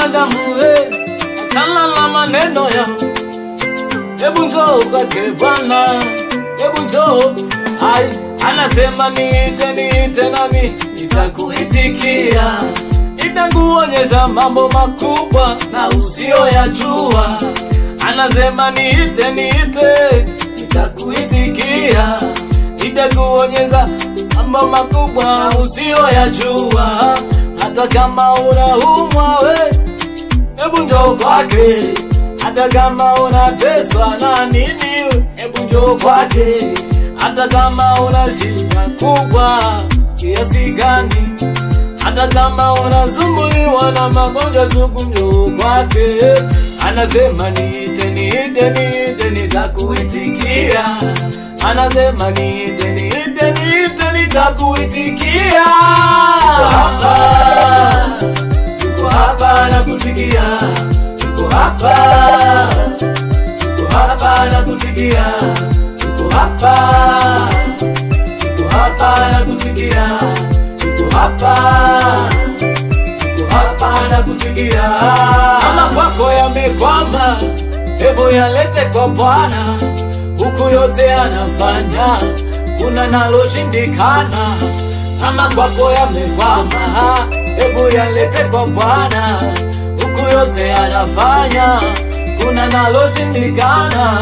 Wanadamu achana na maneno ya, hebu njoo kwake Bwana, hebu njoo. Ai, anasema niite, niite nami nitakuitikia, nitakuonyesha mambo makubwa na usiyoyajua. Anasema niite, niite, nitakuitikia, nitakuonyesha mambo makubwa na usiyoyajua. Hata kama unaumwa we, hebu njoo kwake. Hata kama unateswa na nini, hebu njoo kwake. Hata kama una shida kubwa kiasi gani, hata kama unasumbuliwa na magonjwa sugu, njoo kwake. Anasema niite, niite, niite, nitakuitikia. Anasema niite, niite, niite, nitakuitikia. Tuko hapa, tuko hapa na kusikia. Tuko hapa, tuko hapa na kusikia. Tuko hapa, tuko hapa na kusikia. Tuko hapa, tuko hapa na kusikia. Kama kwako yamekwama, hebu yalete kwa Bwana. Huku yote anafanya, kuna naloshindikana. Kama kwako yamekwama, hebu yalete kwa Bwana. Huku yote anafanya, kuna naloshindikana.